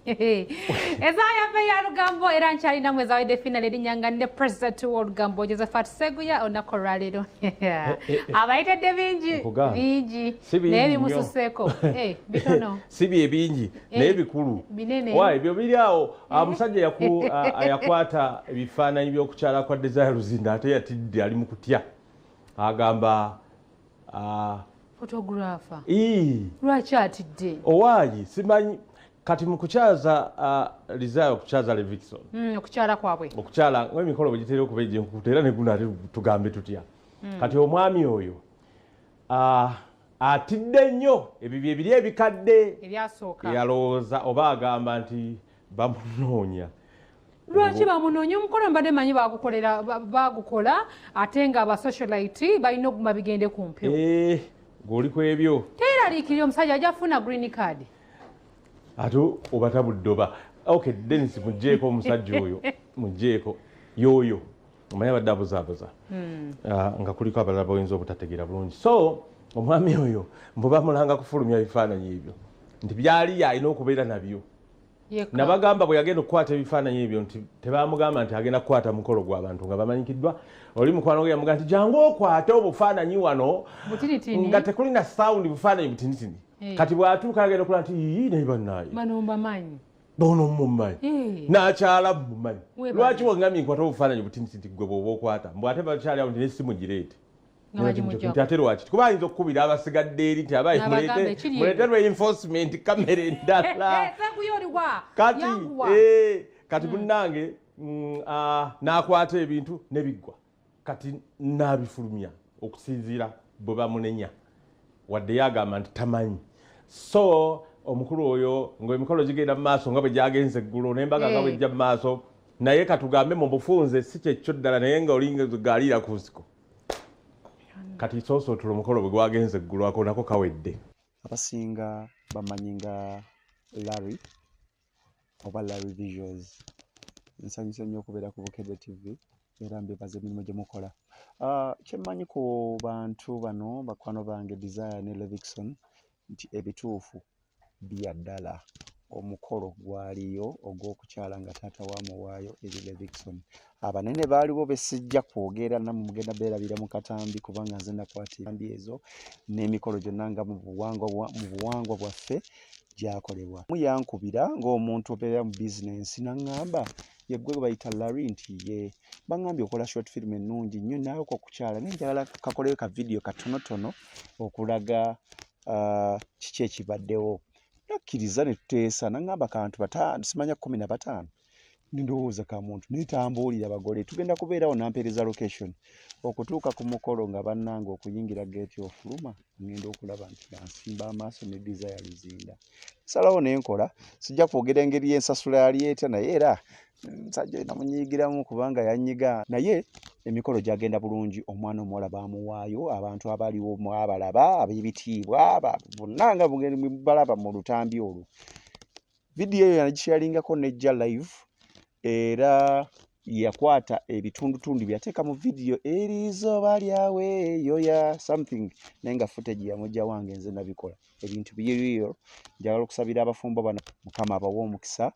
Essaawa yaffe ya lugambo era nkyalina mwezawedde final erinnya nga ne president w'olugambo Josephat Seguya. Olunaku olwaleero abayitedde bingi. Nkugamba. Bingi. Si bingi naye nnyo. Bimususeeko. Bitono. Si bye bingi naye bikulu. Binene. Wa ebyo biri awo. Omusajja yakwata ebifaananyi by'okukyala kwa Desire Luzinda ate yatidde, ali mu kutya, agamba Photographer. Ii, Lwaki atidde? Owaayi simanyi. Kati mu kukyaza Desire, okukyaza Levixone, Okukyala kwabwe. Okukyala ngaemikolo bwe gitera okuba egyenkukuta era neguno ate tugambe tutya? Kati omwami oyo atidde nnyo ebibyo ebiri ebikadde. Ebyasooka. Yalowooza oba agamba nti bamunoonya. Lwaki bamunoonya? Omukolo mbadde manyi bagukolera bagukola ate nga abasocialite balina okuguma bigende ku mpewo. Eh, ng'oli ku ebyo. Teeraliikirira, omusajja ajja kufuna green card. Ate obatabudde oba? Okay, Denis, mugjeeko omusajja oyo, mugjeeko yoyo omanyi abadde abuzaabuza. Ah, nga kuliko abalala bayinza obutategeera bulungi. So omwami oyo mbu bamulanga kufulumya bifaananyi ebyo nti byali alina okubeera nabyo. Yekka. Nabagamba bwe yagenda okukwata ebifaananyi ebyo nti tebamugamba nti agenda kukwata mukolo gw'abantu nga bamanyikiddwa. Oli mukwano gwe yamugamba nti jangu okwate obufaananyi wano. Butinitini. Nga tekulina sound, bufaananyi butinitini. Kati bw'atuuka agenda okulaba nti yii, naye bannaye, Bano mbamanyi. Bono mumumanyi. N'akyala mumanyi. Webale. Lwaki wangambye nkwata obufaananyi butinitini gwe bw'oba okwata? Mbw ate bakyali awo nti n'essimu gireete. Nga bagimuggyako. Nti ate lwaki? Kuba ayinza okukubira abasigadde eri nti abayi N'abagamba mulete ekiri mulete reinforcement, kamera endala. Seguya oliwa? Kati Yanguwa. Kati munnange n'akwata ebintu ne biggwa. Kati n'abifulumya okusinziira bwe bamunenya, wadde yagamba nti tamanyi. So omukulu oyo ng'emikolo gigenda mu maaso nga bwe gyagenze eggulo n'embaga nga bwejja mu maaso, naye katugambe mu bufunze si kyekyo ddala, naye nga olinga galiira ku nsiko. Kati soosootula omukolo bwe gwagenze eggulo, ako nako kawedde. Abasinga bamanyi nga Larry oba Larry Visuals. Nsanyuse nnyo okubeera ku Bukedde TV era mbebaza emirimu gye mukola. Kyemmanyi ku bantu bano bakwano bange Desire ne Levixone nti ebituufu bya ddala omukolo gwaliyo ogw'okukyala nga taata wa muwaayo eri Levixone. Abanene baaliwo besijja kwogera nammwe, mugenda beerabira mu katambi kubanga nze nakwata entambi ezo n'emikolo gyonna nga mu buwangwa bwaffe gyakolebwa. Yankubira ng'omuntu obeera mu bizinensi n'aŋŋamba, ye ggwe gwe bayita Larry? Nti ye. Baŋŋambye okola short film ennungi nnyo naawe okukyala, naye njagala kakoleyo ka vidiyo katonotono okulaga kiki ekibaddewo. Nakkiriza ne tuteesa, n'aŋŋamba kantu bataano, simanya 15. Ndowooza ka muntu naye tambuulira bagole tugenda kubeerawo, n'ampeereza location. Okutuuka ku mukolo nga bannange okuyingira geeti ofuluma, ŋŋenda okulaba nti bansimba amaaso ne Desire Luzinda. Nsalawo ne nkola, sijja kwogera engeri y'ensasula yali etya, naye era omusajja oyo namunyiigiramu kubanga yanyiga. Naye emikolo gyagenda bulungi, omwana omuwala baamuwaayo, abantu abaliwo mwabalaba, ab'ebitiibwa bonna nga balaba mu lutambi olwo. Vidiyo eyo nagisharingako n'ejja live era yakwata ebitundutundu byateeka mu vidiyo erizooba lyawe yoya something, naye nga footage yamujja wange, nze nabikola. Ebintu biri real. Njagala okusabira abafumbo bano, Mukama abawe omukisa.